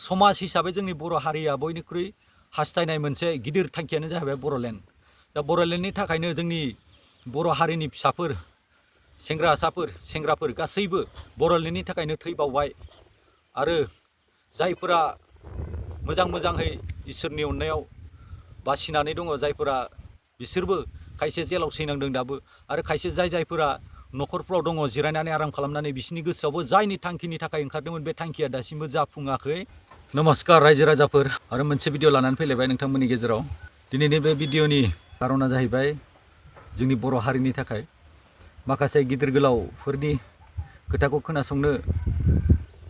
समाज हिसाबै जोंनि बर' हारिया बयनिख्रुइ हास्थायनाय मोनसे गिदिर थांखियानो जाहैबाय बर'लेण्ड। दा बर'लेण्डनि थाखायनो जोंनि बर' हारिनि फिसाफोर सेंग्राफोर गासैबो बर'लेण्डनि थाखायनो थैबावबाय आरो जायफोरा मोजाङै इसोरनि अननायाव बासिनानै दङ जायफोरा बिसोरबो खायसे जेलाव सैनांदों दाबो आरो खायसे जायफोरा न'खरफ्राव दङ जिरायनानै आराम खालामनानै बिसोरनि गोसोआवबो जायनि थांखिनि थाखाय ओंखारदोंमोन बे थांखिया दासिमबो जाफुङाखै। नमस्कार रायजो राजाफोर आरो मोनसे भिडिअ लानानै फैलायबाय नोंथांमोननि गेजेराव। दिनैनि बे भिडिअनि खारना जाहैबाय जोंनि बर' हारिनि थाखाय माखासे गिदिर गोलावफोरनि खोथाखौ खोनासंनो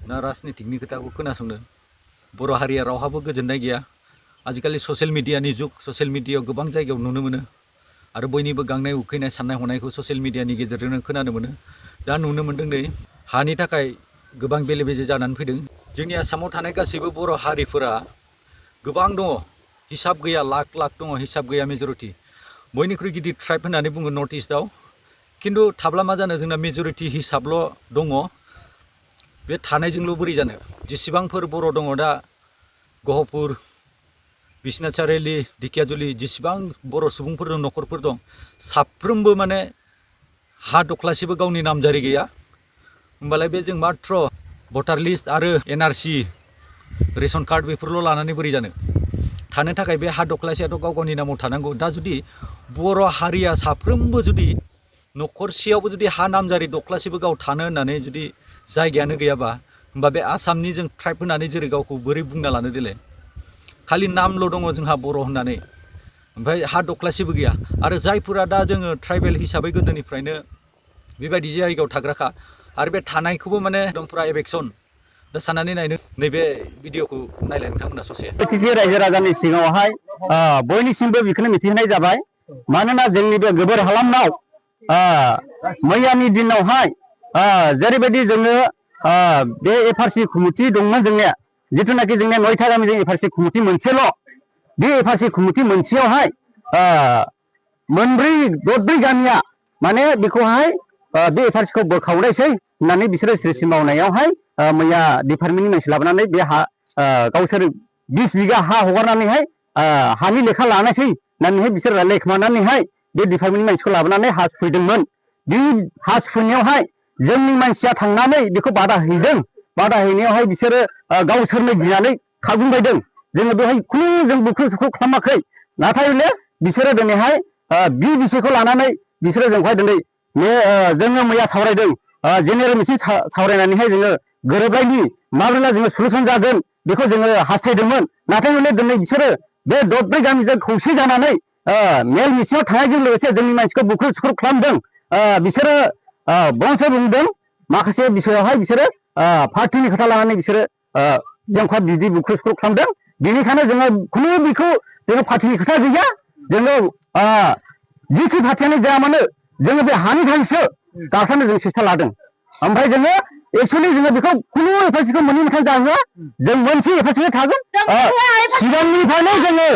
ना राजनितिकनि खोथाखौ खोनासंनो बर' हारिया रावहाबो गोजोननाय गैया। आजिखालि ससियेल मिडियानि जुग, ससियेल मिडियायाव गोबां जायगायाव नुनो मोनो आरो बयनिबो गांनाय उखैनाय साननाय हनायखौ ससियेल मिडियानि गेजेरजोंनो खोनानो मोनो। दा नुनो मोन्दों नै हानि थाखाय गोबां बेले बेजे जानानै फैदों। जोंनि आसामाव थानाय गासैबो बर' हारिफोरा गोबां दङ, हिसाब गैया, लाख दङ, हिसाब गैया मेजरिटि। बयनिख्रुइ गिदिर ट्राइब होननानै बुङो नर्थ इस्टआव। खिन्थु थाब्ला मा जानो, जोंना मेजरिटि हिसाबल' दङ। बे थानायजोंल' बोरै जानो? जेसेबांफोर बर' दङ दा गहपुर, बिश्वनाथ सारिआलि, ढेकियाजुलि जेसेबां बर' सुबुंफोर दं, न'खरफोर दं, साफ्रोमबो माने हा दख्लासेबो गावनि नामजारि गैया। होमबालाय बे जों माथ्र भटार लिस्ट आरो NRC रेशन कार्ड बेफोरल' लानानै बोरै जानो? थानो थाखाय बे हा दख्लासेयाथ' गाव गावनि नामाव थानांगौ। दा जुदि बर' हारिया साफ्रोमबो जुदि न'खरसेयावबो जुदि हा नामजारि दख्लासेबो गाव थानो होननानै जुदि जायगायानो गैयाबा, होमबा बे आसामनि जों ट्राइब होननानै जेरै गावखौ बोरै बुंना लानो देलाय? खालि नामल' दङ जोंहा बर' होननानै, ओमफ्राय हा दख्लासेबो गैया। आरो जायफोरा दा जोङो ट्राइबेल हिसाबै गोदोनिफ्रायनो बेबायदि जायगायाव थाग्राखा आरो बे थानायखौबो माने दंफोरा एभेक्सन। दा साननानै नायनो, नैबे भिडिअखौ नायलाय नोंथांमोना ससे। रायजो राजानि सिगाङावहाय बयनिसिमबो बेखौनो मिथिहोनाय जाबाय। मानोना जोंनि बे गोबोर हालामाव मैयानि दिनावहाय जेरैबायदि जोङो बे FRC कमिटि दंमोन, जोंनिया जिथुनाखि जोंनिया 9था गामिजों FRC कमिटि मोनसेल', बे FRC कमिटि मोनसेयावहाय दरब्रै गामिया माने बेखौहाय बे FRCखौ बोखावनायसै होननानै बिसोरो स्रिसि मावनायावहाय मैया डिपार्टमेन्टनि मानसि लाबोनानै बे हा गावसोर 20 बिगा हा हगारनानैहाय हानि लेखा लानायसै होननानैहाय बिसोर रायलायखोमानानैहाय बे डिपार्टमेन्टनि मानसिखौ लाबोनानै हा सुफैदोंमोन। बे हा सुफैनायावहाय जोंनि मानसिया थांनानै बेखौ बादा हैदों। बादा हैनायावहाय बिसोरो गावसोरनो गिनानै खारबोबायदों। जोङो बेवहाय खुनु जों बुख्रु सुख्रु खालामाखै। नाथाय बिसोरो दिनैहाय बे बिषयखौ लानानै बिसोरो जोंखौहाय दिनै जोङो मैया सावरायदों। जेनेरेल मिटिं सावरायनानैहाय जोङो गोरोबलायनि माब्ला जोङो सलुसन जागोन बेखौ जोङो हास्थायदोंमोन। नाथाय दिनै बिसोरो बे दरब्रै गामिजों खौसे जानानै मेल मिथिङाव थांनायजों लोगोसे जोंनि मानसिखौ बुख्रु सुख्रु खालामदों। बिसोरो बंस बुंदों माखासे बिषयावहाय बिसोरो पार्टिनि खोथा लानानै बिसोरो जोंखौहाय बिदि बुख्रु सुख्रु खालामदों। बेनिखायनो जोङो खुनु बेखौ जोङो पार्टिनि खोथा गैया। जोङो जिखि पार्टियानो जाया मानो जोङो बे हानि थाखायसो गाखोनो जों सेस्था लादों। ओमफ्राय जोङो एक्सुवेलि जोङो बेखौ खुनु FRCखौ मोननै मोनथाम जाहोआ, जों मोनसे FRCखौ थागोन। सिगांनिफ्रायनो जोङो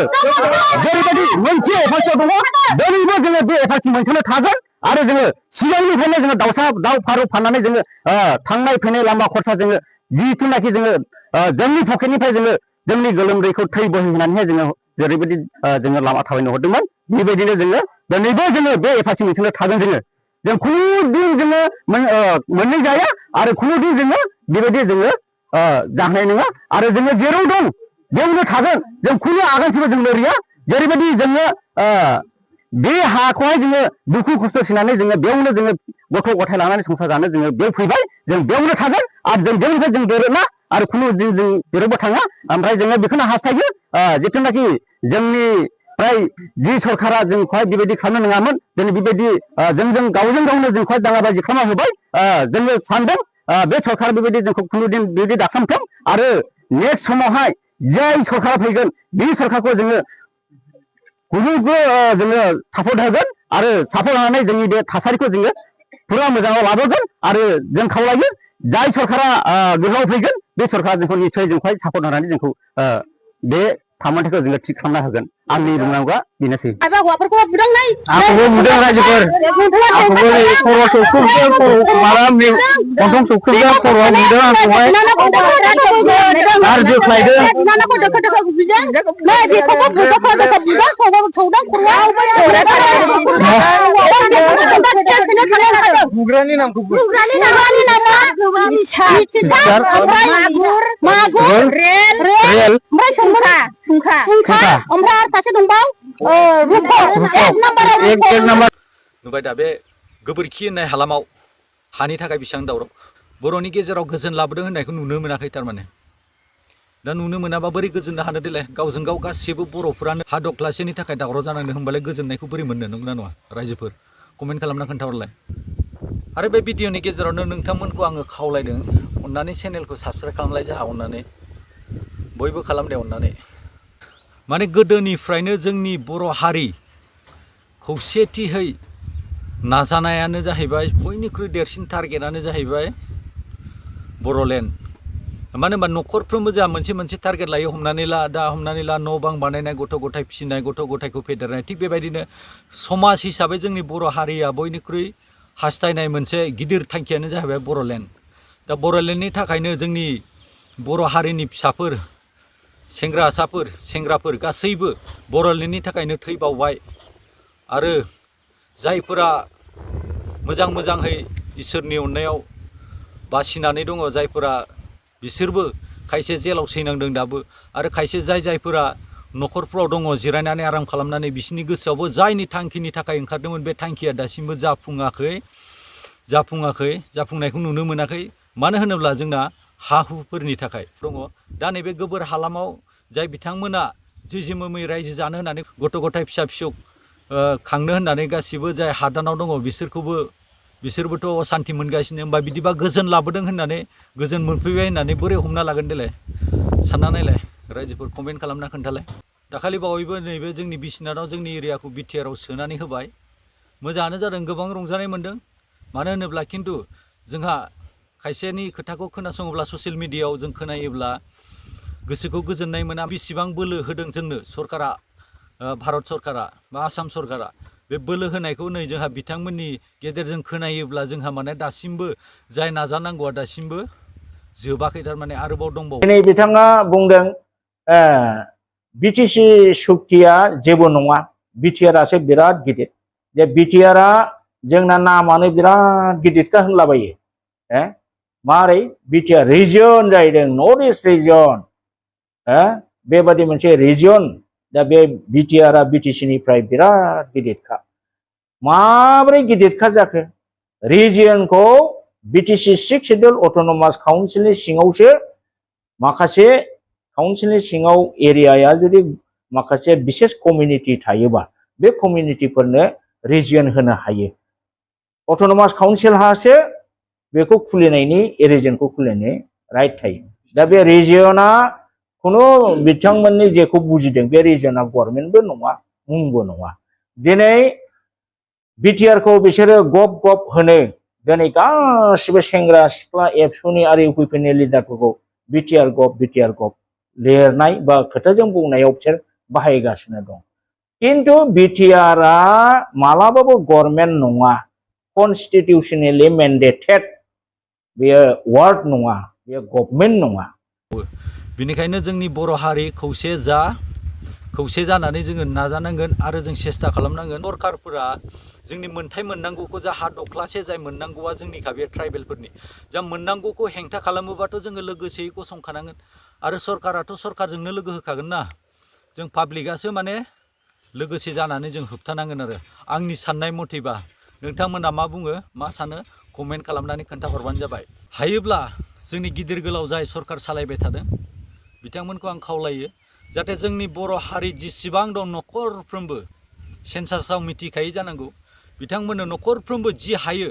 जेरैबायदि मोनसे FRCआव दङ, दिनैबो जोङो बे FRC मोनसेयावनो थागोन। आरो जोङो सिगांनिफ्रायनो जोङो दाउ फारौ फाननानै जोङो थांनाय फैनाय लामा खरसा जोङो जिथुनाखि जोङो जोंनि पकेटनिफ्राय जोङो जोंनि गोलोमदैखौ थै बोहैहोनानैहाय जोङो जेरैबायदि जोङो लामा थाबायनो हरदोंमोन, बेबायदिनो जोङो दिनैबो जोङो बे FRC मोनसेयावनो थागोन। जों खुनु दिन जोङो मोननै जाया आरो खुनु दिन जोङो बेबायदि जोङो जाहोनाय नङा। आरो जोङो जेराव दं बेयावनो थागोन। जों खुनु आगानसेबो जों लोरिया। जेरैबायदि जोङो बे हाखौहाय जोङो दुखु खस्थ' सिनानै जोङो बेयावनो जोङो गथ' गथाय लानानै संसार जानो जोङो बेयाव फैबाय। जों बेयावनो थागोन आरो जों बेयावनिफ्राय जों देरोना आरो खुनु दिन जों जेरावबो थाङा। ओमफ्राय जोङो बेखौनो हास्थायो जिथुनाखि जोंनिफ्राय जि सरकारा जोंखौहाय बेबायदि खालामनो नङामोन, दिनै बेबायदि जोंजों गावनो जोंखौहाय दाङाबाजि खालामना होबाय। जोङो सानदों बे सरकारा बेबायदि जोंखौ खुनु दिन बेबायदि दाखालामथों आरो नेक्स्ट समावहाय जाय सरकारा फैगोन बे सरकारखौ जोङो गुबुनबो जोङो सापर्ट होगोन आरो सापर्ट होनानै जोंनि बे थासारिखौ जोङो पुरा मोजाङाव लाबोगोन। आरो जों खावलायो जाय सरकारा गोहोआव फैगोन बे सरकारा जोंखौ निस्सय जोंखौहाय सापर्ट होनानै जोंखौ बे थामोनथायखौ जोङो थिग खालामना होगोन। आंनि बुंनांगौआ बेनोसै Apa hौवाफोरखौ बुदों नै आंखौबो बुदों रायजोफोर आंखौबो खर' सौख्रुबदों खर' माबा गन्थं सौख्रुबदों खर'आव बुदों आंखौहाय आरो जोख्लायदों बुग्रानि नामखौ मागुर रेल रेल फुंखा ओमफ्राय आरो सासे दंबाव एक नाम्बार नुबाय दा बे गोबोरखि होननाय हालामाव हानि थाखाय बेसेबां दावराव बर'नि गेजेराव गोजोन लाबोदों होननायखौ नुनो मोनाखै थारमाने दा नुनो मोनाबा बोरै गोजोननो हानो देलाय गावजों गाव गासिबो बर'फोरानो हा दख्लासेनि थाखाय दावराव जानांदों होनबालाय गोजोननायखौ बोरै मोननो नंगौना नङा रायजोफोर कमेन्ट खालामना खोन्थाहरलाय आरो बे भिडिअनि गेजेरावनो नोंथांमोनखौ आङो खावलायदों अननानै चेनेलखौ साबस्क्राइब खालामलाय जोंहा अननानै बयबो खालामदे अननानै माने गोदोनिफ्रायनो जोंनि बर' हारि खौसेथियै नाजानायानो जाहैबाय बयनिख्रुइ देरसिन टारगेटआनो जाहैबाय बर'लेण्ड मानो होनबा न'खरफ्रोमबो जोंहा मोनसे टारगेट लायो हमनानै ला न' बां बानायनाय गथ' गथाय फिसिनाय गथ' गथायखौ फेदेरनाय थिग बेबायदिनो समाज हिसाबै जोंनि बर' हारिया बयनिख्रुइ हास्थायनाय मोनसे गिदिर थांखियानो जाहैबाय बर'लेण्ड दा बर'लेण्डनि थाखायनो जोंनि बर' हारिनि फिसाफोर सेंग्राफोर गासैबो बर'लेण्डनि थाखायनो थैबावबाय आरो जायफोरा मोजाङै इसोरनि अननायाव बासिनानै दङ जायफोरा बिसोरबो खायसे जेलाव सैनांदों दाबो आरो खायसे जायफोरा न'खरफ्राव दङ जिरायनानै आराम खालामनानै बिसोरनि गोसोआवबो जायनि थांखिनि थाखाय ओंखारदोंमोन बे थांखिया दासिमबो जाफुंनायखौ नुनो मोनाखै मानो होनोब्ला जोंना हा हुफोरनि थाखाय दङ दा नैबे गोबोर हालामाव जाय बिथांमोना जिमोमै रायजो जानो होननानै गथ' गथाय फिसा फिसौ खांनो होननानै गासिबो जाय हादानाव दङ बिसोरबोथ' असान्ति मोनगासिनो होमबा बिदिबा गोजोन लाबोदों होननानै गोजोन मोनफैबाय होननानै बोरै हमना लागोन देलाय सानना नायलाय रायजोफोर कमेन्ट खालामना खोन्थालाय दाखालि बावैबो नैबे जोंनि बिश्वनाथाव जोंनि एरियाखौ बिटिआरआव सोनानै होबाय मोजाङानो जादों गोबां रंजानाय मोन्दों मानो होनोब्ला खिन्थु जोंहा खायसेनि खोथाखौ खोनासङोब्ला ससियेल मिडियायाव जों खोनायोब्ला गोसोखौ गोजोननाय मोना बेसेबां बोलो होदों जोंनो सरकारा भारत सरकारा बा आसाम सरकारा बे बोलो होनायखौ नै जोंहा बिथांमोननि गेजेरजों खोनायोब्ला जोंहा माने दासिमबो जाय नाजानांगौआ दासिमबो जोबाखै थारमाने आरोबाव दंबावो दिनै बिथाङा बुंदों बिटिसि सुक्तिया जेबो नङा बिटिआरआसो बिराद गिदिर जे बिटिआरआ जोंना नामानो बिराद गिदिरखा होनलाबायो मारै बिटिआर रिजियन जाहैदों नर्थ इस्ट रिजियन बेबादि मोनसे रिजियन दा बे बिटिआरआ बिटिसिनिफ्राय बिराद गिदिरखा माब्रै गिदिरखा जाखो रिजियनखौ बिटिसि 6 शेड्युल अट'नमास काउन्सिलनि सिङावसो माखासे काउन्सिलनि सिङाव एरियाया जुदि माखासे बिसेस कमिउनिटि थायोबा बे कमिउनिटिफोरनो रिजियन होनो हायो अट'नमास काउन्सिलहासो बेखौ खुलिनायनि रिजियनखौ खुलिनायनि राइट थायो दा बे रिजियना खुनु बिथांमोननि जेखौ बुजिदों बे रिजियना गभर्नमेन्टबो नङा मुंबो नङा दिनै बिटिआरखौ बिसोरो गप होनो दिनै गासिबो सेंग्रा सिख्ला एबसुनि आरो इउपिपिनि लिडारफोरखौ बिटिआर गप लिरनाय बा खोथाजों बुंनायाव बिसोर बाहायगासिनो दं किन्तु बिटिआरआ मालाबाबो गभर्नमेन्ट नङा कनस्टिटिउसनेलि मेन्डेटेड बेयो वार्ड नङा बेयो गभर्नमेन्ट नङा बेनिखायनो जोंनि बर' हारि खौसे जानानै जोङो नाजानांगोन आरो जों सेस्था खालामनांगोन सरकारफोरा जोंनि मोनथाय मोननांगौखौ जा हा दख्लासे जाय मोननांगौआ जोंनिखा बे ट्राइबेलफोरनि जा मोननांगौखौ हेंथा खालामोबाथ' जोङो लोगोसेयै गसंखानांगोन आरो सरकाराथ' सरकारजोंनो लोगो होखागोन ना जों पाब्लिकआसो माने लोगोसे जानानै जों होबथानांगोन आरो आंनि साननाय मथेबा नोंथांमोना मा बुङो मा सानो कमेन्ट खालामनानै खोन्थाहरबानो जाबाय हायोब्ला जोंनि गिदिर गोलाव जाय सरकार सालायबाय थादों बिथांमोनखौ आं खावलायो जाहाथे जोंनि बर' हारि जेसेबां दं न'खरफ्रोमबो सेन्सासाव मिथिखायो जानांगौ बिथांमोननो न'खरफ्रोमबो जि हायो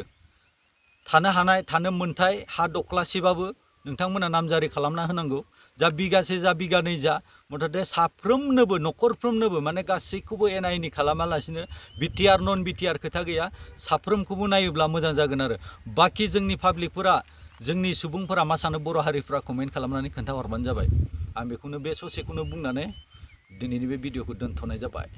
थानो हानाय थानो मोनथाय हा दख्लासेबाबो नोंथांमोना नामजारि खालामना होनांगौ जा बिगासे जा बिगानै जा मथथे साफ्रोमनोबो न'खरफ्रोमनोबो माने गासैखौबो एना एनि खालामालासिनो बिटिआर नन बिटिआर खोथा गैया साफ्रोमखौबो नायोब्ला मोजां जागोन आरो बाखि जोंनि पाब्लिकफोरा जोंनि सुबुंफोरा मा सानो बर' हारिफ्रा कमेन्ट खालामनानै खोन्थाहरबानो जाबाय आं बेखौनो बे ससेखौनो बुंनानै दिनैनि बे भिडिअखौ दोनथ'नाय जाबाय।